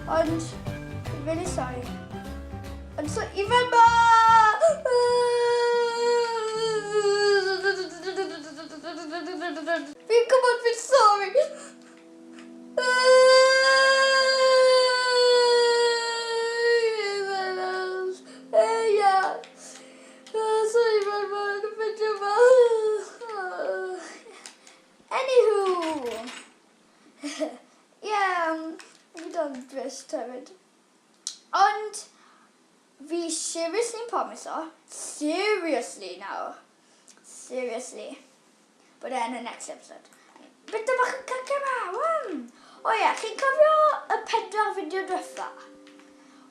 Ond, really sorry. Ond so, Ifan ma! Fi'n gwybod fi'n sorry. Anywho, yeah, fi dal yn drist hefyd. Ond fi seriously yn promiso, seriously nawr, seriously, bod e yn y next episode. Bit o bach yn caca ma, wam! O ie, chi'n cofio y pedwar fideo diwetha?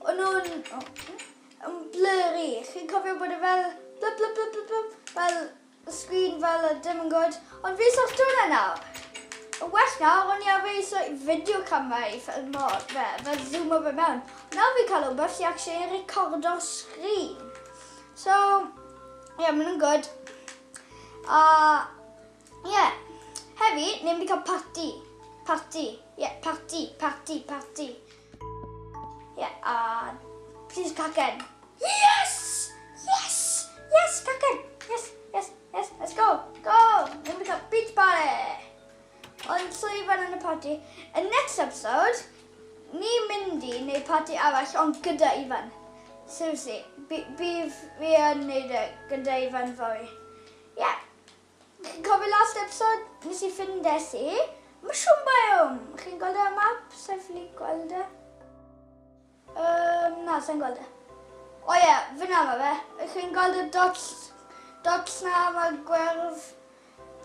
O'n nhw'n oh, yn blurry. Chi'n cofio bod e fel blub blub blub blub blub, fel y sgrin fel y dim yn good. Ond fi sorto hwnna nawr. Yn well nawr, o'n i arfer iso video camera i ffilmo fe, fel zoomo fe mewn. Nawr fi'n cael wbeth sy'n actually recordo'r sgrin. So, ie, yeah, maen nhw'n good. A, ie, yeah. Hefyd, ni'n mynd i cael party. Party, ie, yeah, party, party, party. Ie, yeah, a please cacen. Yes! Yes! Yes, cacen! Yes, yes, yes, let's go! Go! Ni'n mynd i cael beach party! Ond so i fan yn y party. Y next episode, ni'n mynd i wneud party arall, ond gyda Ifan. Seriously, bydd fi yn wneud e gyda Ifan fory. Yeah. Chi'n cofio last episode, nes i ffindes i Mushroom Biome. Chi'n gweld e ar map? Sa'n ffili gweld e? Um, na, sa'n gweld e. O ie, yeah, fyna mae fe. Chi'n gweld y dots, dots na, mae gwyrdd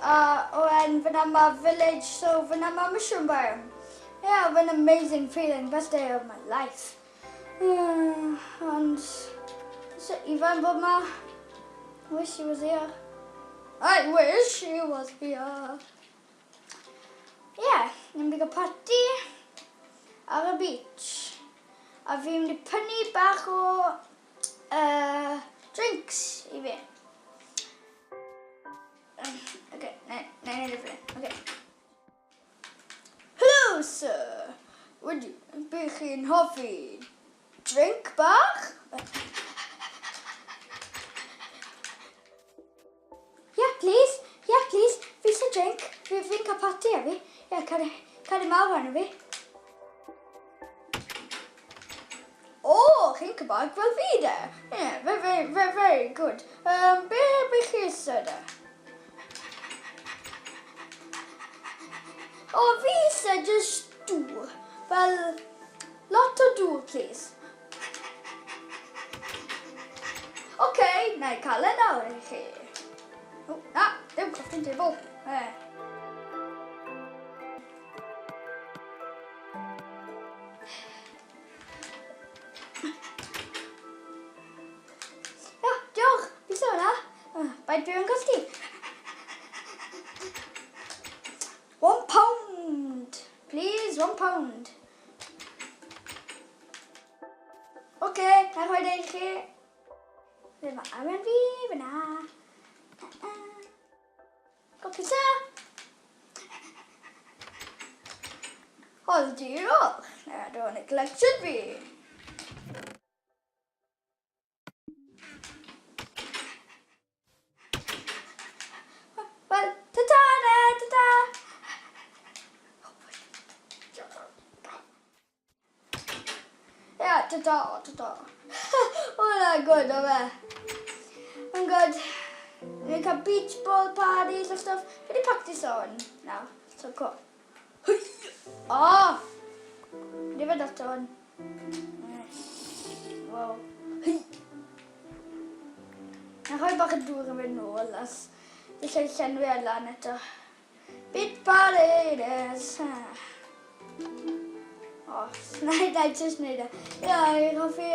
a oren, fyna mae village, so fyna mae mushroom biome. Yeah, fe'n amazing feeling, best day of my life. Ond, so Ifan bod ma. Wish he was here. I wish he was here. Yeah, ni'n mynd i gael party ar y beach. A fi'n mynd i prynu bach o drinks i fi. Okay, na i neud e fel Okay. Hello, sir. Would you, bych chi'n hoffi drink bach? Yeah, please. Yeah, please. Fi eisiau drink. Fi, fi'n cael party a fi. Yeah, cael, cael ei mawr arno fi. O, oh, chi'n Cymraeg fel fi de. Yeah, very, very, very, very good. Um, be, be chi eisiau de? O, oh, fi eisiau just dŵr. Fel, lot o dŵr, please. Oce, okay, na i cael e nawr i chi. O, na, ddim crafting table. Eh. Ia, diolch. Fi eisiau hwnna. Bai dwi'n colli. £1. Please, £1. Oce, okay, na rhoi i chi. Fe mae arian fi, fyna. Go pizza. O, diolch. Na, dwi'n y collection fi. Wel, ta-ta na, ta-ta. Ia, ta-ta, ta-ta. Hwnna good o fe. Mae'n good. Ni'n cael beach ball parties a stuff. Fi wedi practice o hwn nawr. So cool. Oh! Fi wedi fynd ato hwn. Wow. Na rhoi bach o dŵr yn fynd nôl as fi lle llenwi e lan eto. Bit party it is. Oh, na i na i just neud e. Ia, i'n hoffi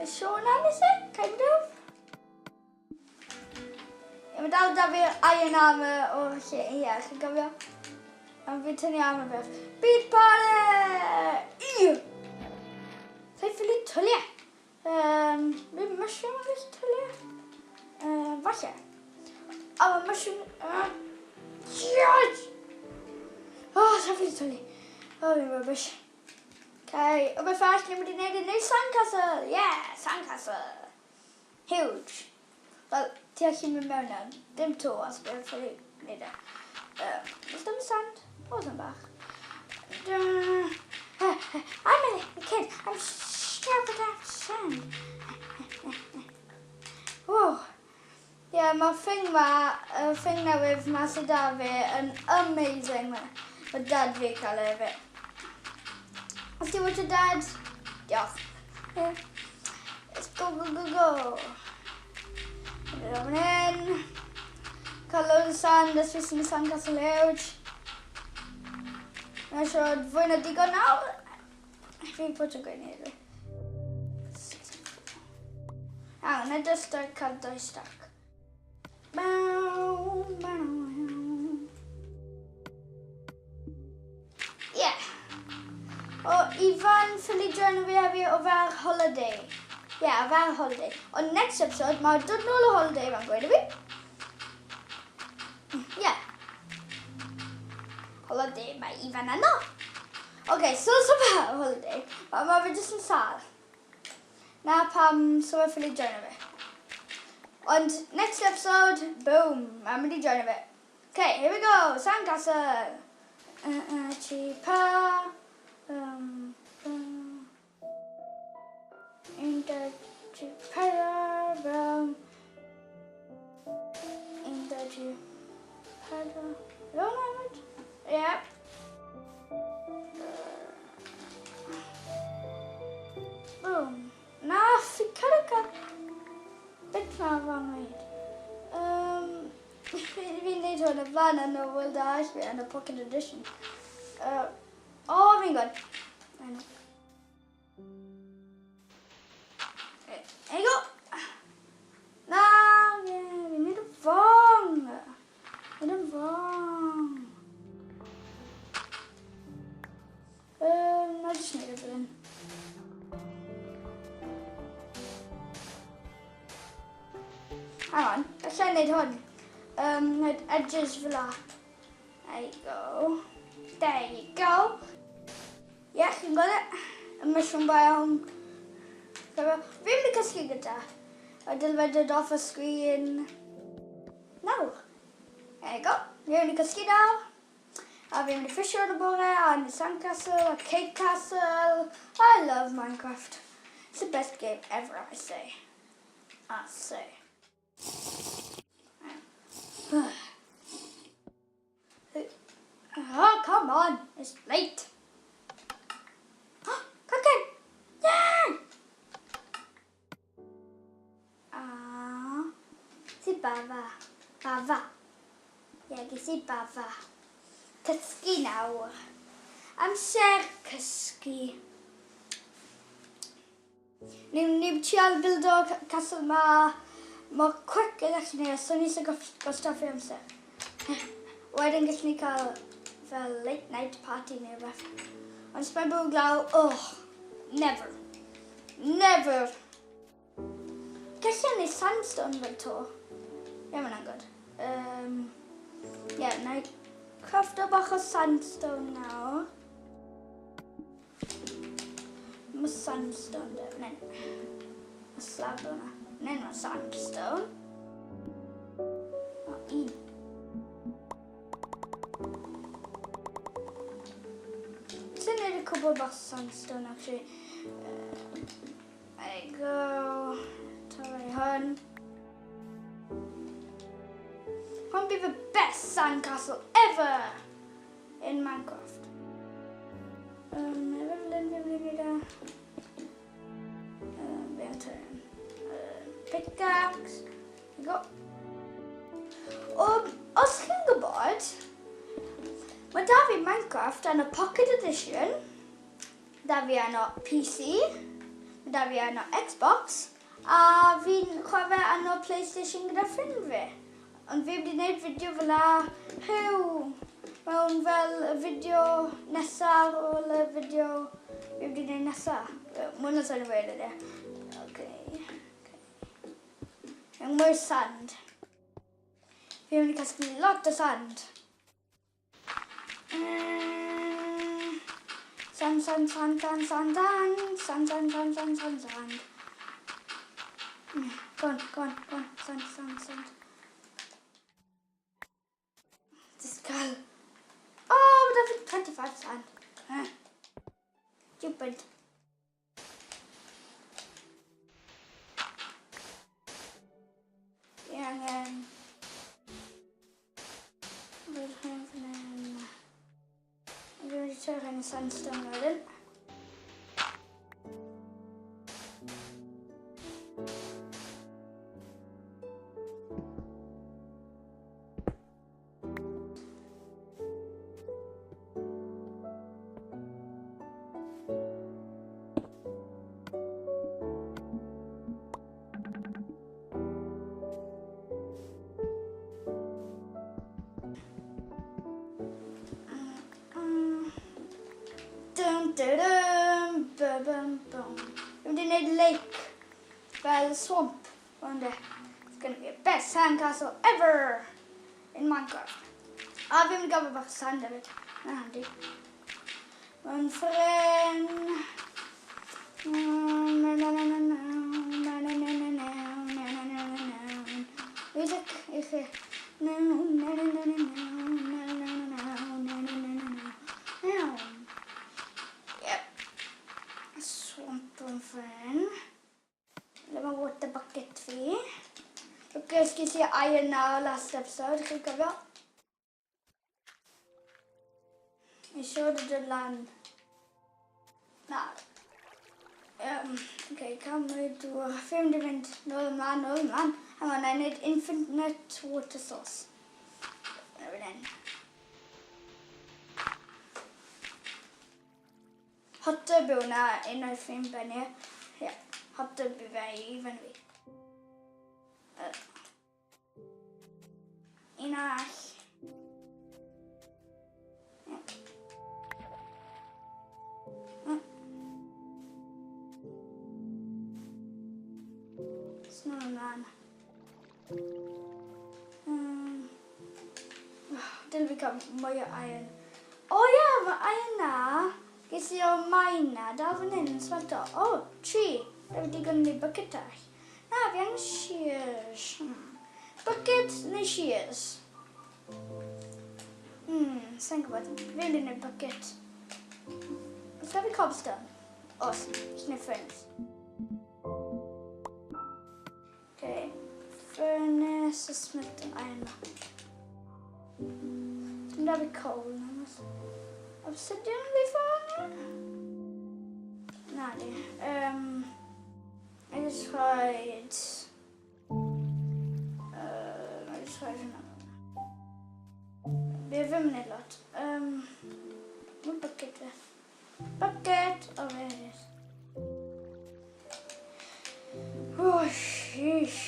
y Sean Anderson, kind of. Ie, mae dal da fi'r iron armor o'r lle, ie, chi'n gofio? Ond fi'n tynnu armor fi off. Beat party! Ie! Sa'n ffili twliau. Um, Mae mushroom yn gallu twliau? Falle. O, mae mushroom... Yes! Oh, sa'n ffili twliau. Oh, fi'n rubbish. Okay, o beth arall ni'n mynd i wneud yn neud sandcastle. Yeah, sandcastle. Huge. Wel, ti allu mynd mewn nawr. Dim to, os bydd ffili wneud e. Oes dim sand? O, ddim bach. I'm a kid. I'm scared of that sand. Whoa. Ie, yeah, mae'r thing ma, y thing newydd ma sydd da fi yn amazing. Mae dad fi cael e fi. Os ti watch dad, diolch. Yeah. Let's go, go, go, go. Mynd o fan hyn. Cael loads o sand, os fi sy'n sandcastle huge. Mae'n siarad fwy na digon nawr. Fi'n pwt o gwneud. Hang on, I just cael dwy stack. Bow, bow. Yeah. O, Ifan ffili join fi heddi o fe ar holiday. Yeah, o fe ar holiday. Ond next episode, mae dod nôl o holiday fan gweud i fi. Yeah. Holiday, mae Ifan yno. Okay, so fe ar holiday, mae fe jyst yn sâl. Na pam so fe ffili join fi. Ond next episode, boom, mae'n mynd i join fi. Okay, here we go, sandcastle. Chi, pa, 1, 2, 3, 4, brown. 1, 2, 3, 4. Rown hefyd? Yep. Boom. Na, fi cael bit ma fan weid. Fi'n neud hwn y fan yn y World Arall fi yn y Pocket Edition. Oh, fi'n good. I know. There you go. Na, fi'n neud y wrong. Neud y wrong. Na, jyst neud y fel hyn. Hang on, gallai neud hwn. Neud edges fel la. There you go. There you go. Ie, yeah, chi'n gweld e? Y mushroom biome. Fi'n mynd i cysgu gyda. A dylai fe dod off y screen. Nawr. There you go. Fi'n mynd i cysgu nawr. A fi'n mynd i ffisio yn y bore, a yn y sandcastle, a cake castle. I love Minecraft. It's the best game ever, I say. I say. Oh, come on. It's late. Cooking! Yeah! Ah, si baba. Baba. Ie, yeah, ges i baba. Cysgu nawr. Amser cysgu. Ni'n ni trial buildo castle ma mor quick ag allan ni, so ni eisiau gwastraffu amser. Wedyn gallwn ni cael fel late night party neu rhywbeth. Ond os mae'n bwrw glaw, oh, never. Never. Gallwn ni sandstone fel to. Ie, yeah, mae'n good. Yeah, na i crafto bach o sandstone nawr. Mae sandstone de, fan hyn. Mae slab yna. Fan hyn mae sandstone. O, un. Ti'n neud y cwbl bach sandstone, actually. There you go. Torri hwn. Hwn bydd the best sandcastle ever in Minecraft. Pickaxe. There you go. Os chi'n gwybod, mae da fi Minecraft yn y Pocket Edition, da fi arno PC, mae da fi arno Xbox, a fi'n chwarae arno PlayStation gyda ffrind fi. Ond fi wedi gwneud fideo fel la rhyw mewn fel y fideo nesa ar ôl y fideo fi wedi gwneud nesa. Mwy na sa'n weird ydy. Okay. Okay. Mwy sand. Fi'n mynd i casglu lot o sand. Sand, sand, sand, sand, sand, sand, sand, sand, sand, sand, sand, sand. Go on, go on, go on, sand, sand, sand. Just cael. Oh, mae da fi 25 sand. Eh. Stupid. Fi angen. Rwy'n rhaid fan hyn. Dwi'n mynd i trio rhaid y sandstone wedyn. Dun, dun, dun, bum, bum, bum. Dwi'n mynd i wneud lake fel swamp. Ond it's gonna be the best sandcastle ever in Minecraft. A fi'n mynd i gael bach o sand hefyd. Na handi. Mae'n ffren. Music i chi. Yep. Swamp yn ffren. Dyma water bucket fi. Lwcus ges i iron na last episode, chi'n cofio? Ni siwr o dod lan. Na. Okay, cael mwy dŵr. Fi mynd i fynd nôl ymlaen, nôl ymlaen. Hang on, na i wneud infinite water source. Na fan hyn. Hot tub yw hwnna, unwaith fi'n bennu. Ie, yeah, hot tub i fe i fyny fi. Un arall. Yeah. Snow ymlaen. Dylwn fi cael mwy o iron. O oh, ie, yeah, mae iron na. Ges i o mine na, dal fan hyn yn smelto. O, oh, tri. Da fi digon i bucket arall. Na, fi angen shears. Bucket neu shears? Sa'n gwybod. Fi'n mynd i wneud bucket. Oes da fi cobblestone? Oes, jyst wneud furnace. Okay. Furnace a smelt iron. Dim da fi coal na. Obsidian fi ffordd angen? Na di. I just rhaid. I just rhaid hwnna. Fi ddim yn neud lot. Mae'n bucket fe. Bucket! Oh, there it is. Oh, sheesh.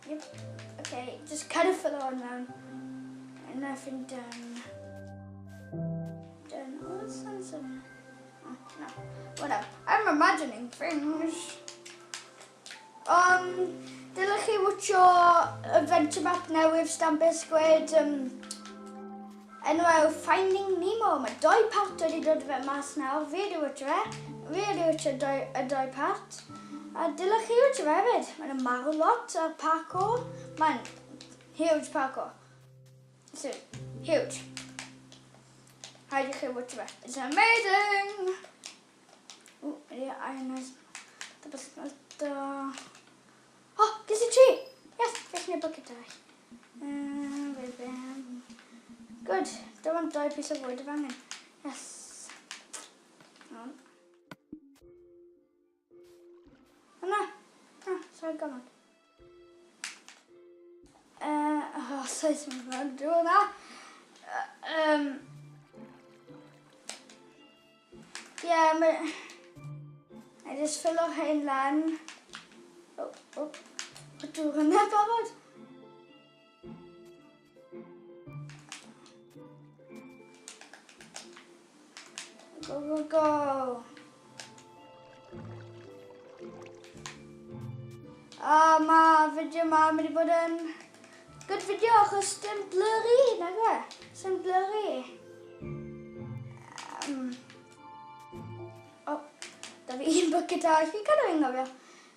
Yep. Okay, just kind of fill on mewn. And nothing done. Done. Oh, that sounds so. Oh, no. Whatever. I'm imagining things. Dylech chi watcho adventure map newydd Stampin' Squid. Enw yw Finding Nemo. Mae doi part wedi dod fe mas nawr. Fi wedi watcho fe. Fi wedi watcho doi, y doi part. A dylech chi watcho fe hefyd. Mae'n marw lot ar parkour. Mae'n huge parkour. So, huge. Rhaid i chi watcho fe. It's amazing! Ww, ydy iron nice. Double smelter. Oh, ges i tri! Yes, felly gwneud bucket arall. Good, dim ond doi piece o fwyd y angen. Yes. On. O na, na, sorry gormod. Oh, sorry, sy'n mynd drwy hwnna. Ie, yeah, mae. I just fill o hyn lan. Oh. O dŵr yna barod. Go, go, go. A mae fideo ma mynd i bod yn good video achos dim blurry, nag e? Sy'n blurry. Oh, da fi un bucket arall. Fi'n cadw fi'n gofio.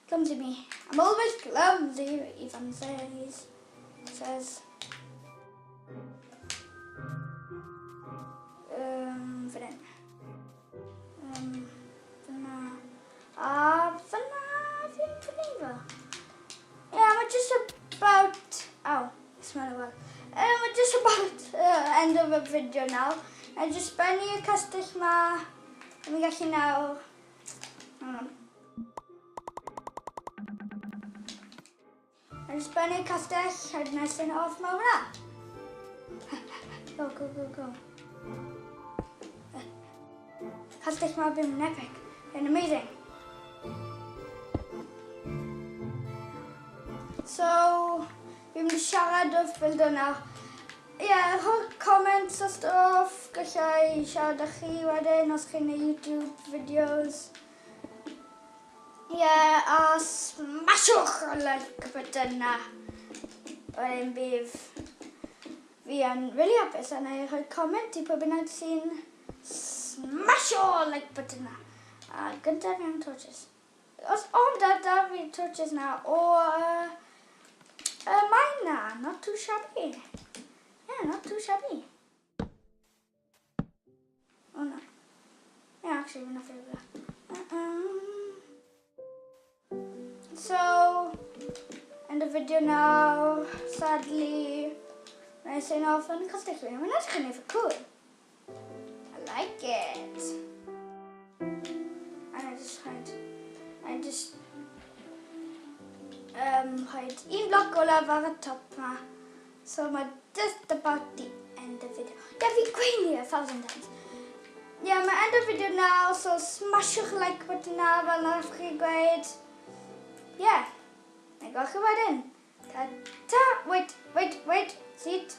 Clumsy me. I'm always clumsy, Ifan says. Says. Fan hyn. Fyna. A fyna fi'n cyfeifo. Yeah, mae just about... Ow, smell well. Mae just about end of y video now. Na just bennu y castell ma. Fi'n gallu nawr... Hang on. Na just bennu y castell a nice and off mae hwnna. Go, go, go, go. Castell ma bym yn epic. Yn amazing. So, fi'n mynd i siarad wrth bildo nawr. Ie, yeah, rhowch comments a stwff. Gallai siarad â chi wedyn os chi'n neud YouTube videos. Ie, yeah, a smashwch y like button na. Wedyn bydd fi yn really hapus a na i rhoi comment i pwy bynnag sy'n smasho like button na. A gyntaf fi am torches. Os, o, da, da fi torches na o mine na, not too shabby. Yeah, not too shabby. Oh no. Yeah, actually, we're not that. So, end of video now. Sadly, I say off yn castell fi. Mae'n edrych yn eitha cool. I like it. And I just rhaid, I just rhaid un bloc olaf ar y top ma. So mae just about the end of video. Yeah, fi gweini 1,000 times. Yeah, mae end of video now, so smashwch like button na fel nath chi gweud. Yeah, na i gweld chi wedyn. Ta ta, wait, wait, wait, seat.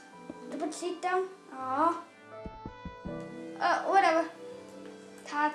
To put seat down. Aw. Whatever. Ta.